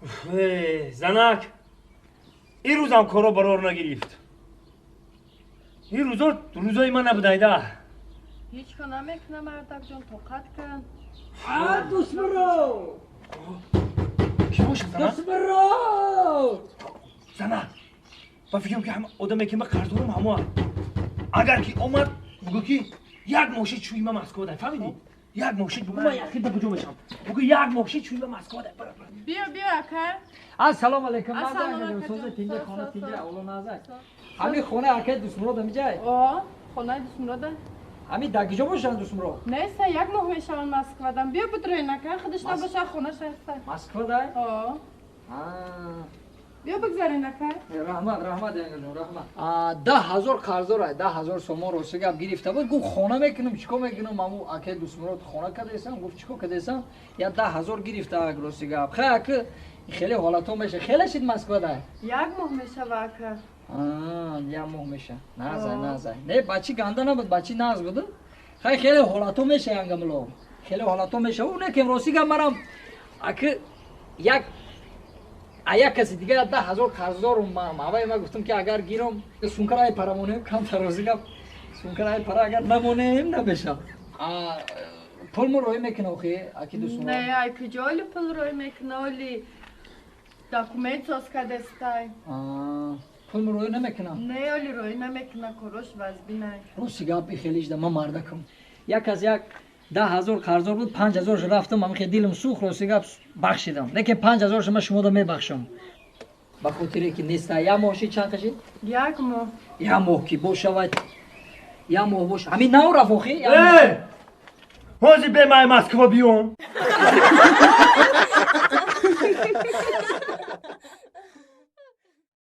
Занак, ин рӯзам коро барор нагирифт. Ин рӯзо рӯзои ман набудайда. Ҳеҷ кор намекунам, мардакҷон, тоқат кун. Дӯстмуро! Ки бошад, занак? Дӯстмуро! Занак, ба фикрам ки ҳама одаме ки ман қарз дорам ҳамоа. Агар ки омад, бугӯ ки як мошин чӯи ма Москва дай, фаҳмидӣ? Як мошин бугӯ, ман яхир ба куҷо мешавам? Бугӯ як мошин чӯи ма Москва дай. Бара, бара. Биё, биё, ака. Ассалому алайкум. Ассалому алайкум. Соза тинҷа, хона Соз, тинҷа, соз. Оло назар. Ҳами хона акай Дӯстмурод ҳамиҷай? О, хонаи Дӯстмурода. Ҳами дар киҷо бошанд Дӯстмурод? Неста, як моҳ мешаванд Москвадан. Биё бидроен, ака, худаш набоша, хонаша ҳаста. Москва дай? О. Биё бигзарен, ака. Раҳмат, раҳмат, янгаҷон, раҳмат. 10,000 қарздор ай, 10,000 сомон рости гап гирифта буд, гуфт хона мекунам, чикор мекунам, аму акай Дӯстмурод хона кардесам, гуфт чикор кардесам, я 10,000 гирифта ак рости гап. Хай ака, хеле ҳолатҳо меша. Хеле шид Москва дай? Як моҳ мешава, ака. Як моҳ меша. Назай, назай. Не, бачи ганда набуд, бачи наз буд. Хай хеле ҳолатҳо меша, янгамло. Хеле ҳолатҳо меша. У некем рости гап манам ака як а як каси дига 10,000 қарздорум ман. Аввай ма гуфтам ки агар гирам сумкара ай пара монем, камтар рости гап сумкара ай пара агар намонем намеша. Пул мо роӣ мекуна охи, аки дӯстон. Не, ай куҷо оли пул рӯй мекуна, оли документ соз кардестай. Пул мо роӣ намекуна. Не, оли рӯй намекуна, корош вазбинай. Рости гап хеле жда ман мардакам. Як аз як 10,000 қарздор буд, 5,000 рафтам, ам хе дилам сӯхт, рости гап бахшидам. Лекин 5,000 ман шумода мебахшам. Ба хотире ки неста. Як моҳ шид, чанд қашид? Як моҳ. Як моҳ ки бошавад, як моҳ бош. Ҳамин нав рафт охи? Як моҳ. Э! Ҳозир бе май Москва биём.